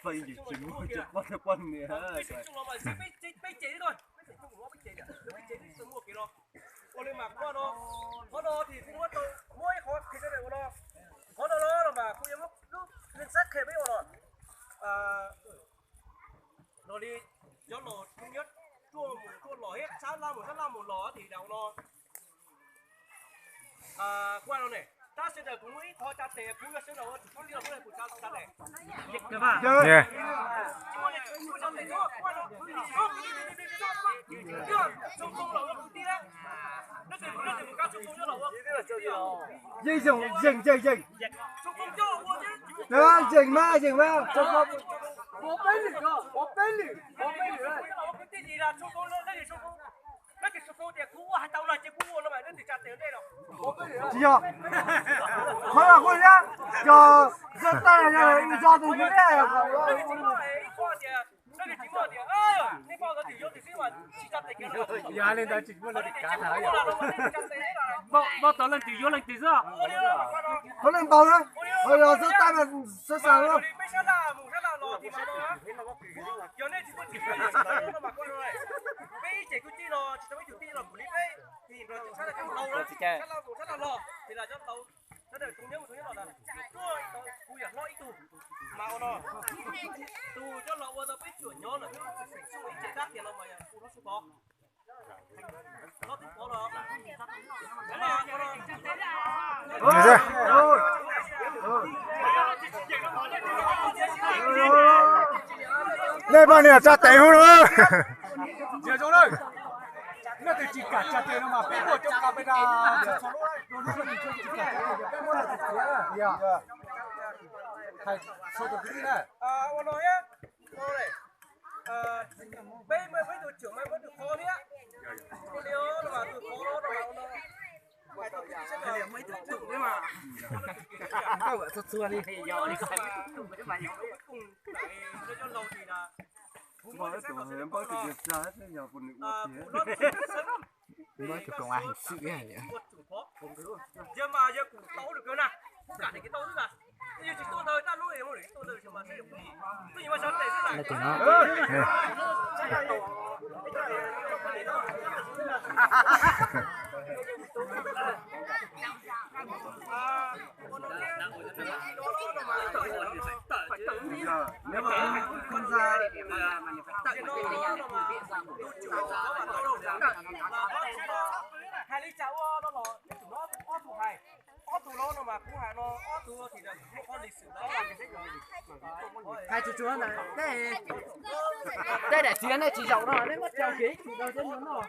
Peb ces, peb ces, peb ces, peb ces, peb ces, ua li mas kuv no, qhov no ces kuv muab tau, muab ib qhov qhia sawv daws ua no. Qhov no no los mas kuv yuav muab lub neej xab qhia peb ua no. Los li cov laus nyob ruaj mus ruaj los thiab sab laj mus sab laj mus los ces daus no. Kuv no ne, tab sawv daws kuv muaj ib qho tsa tes, kuv yog sawv daws ua tsum tub li los kuv kuv tsa tes. Yeej, yeej, yeej, yeej. Yeej mas, yeej mas. Tsis yog. Qhov no kuj yog cov zaj tab yog ib zaj tus yus ne. Yog li ntawd tsis muaj leej twg kav, muab tau leej twg yuav leej twg xwb. Qhov leej npaum na, qhov yog zaj tab mas xav xav na. Nej poj niam tsa tes hub na. Hais li cas ua no los ob tug hais, ob tug los no mas kuv hais no ob tug thiaj li muaj qhov lis xwm no. Hais tsuag tsuag ntawd, tej daim txiav nej tsis zaum no nej muab tso kiag ib tug rau cov no noj.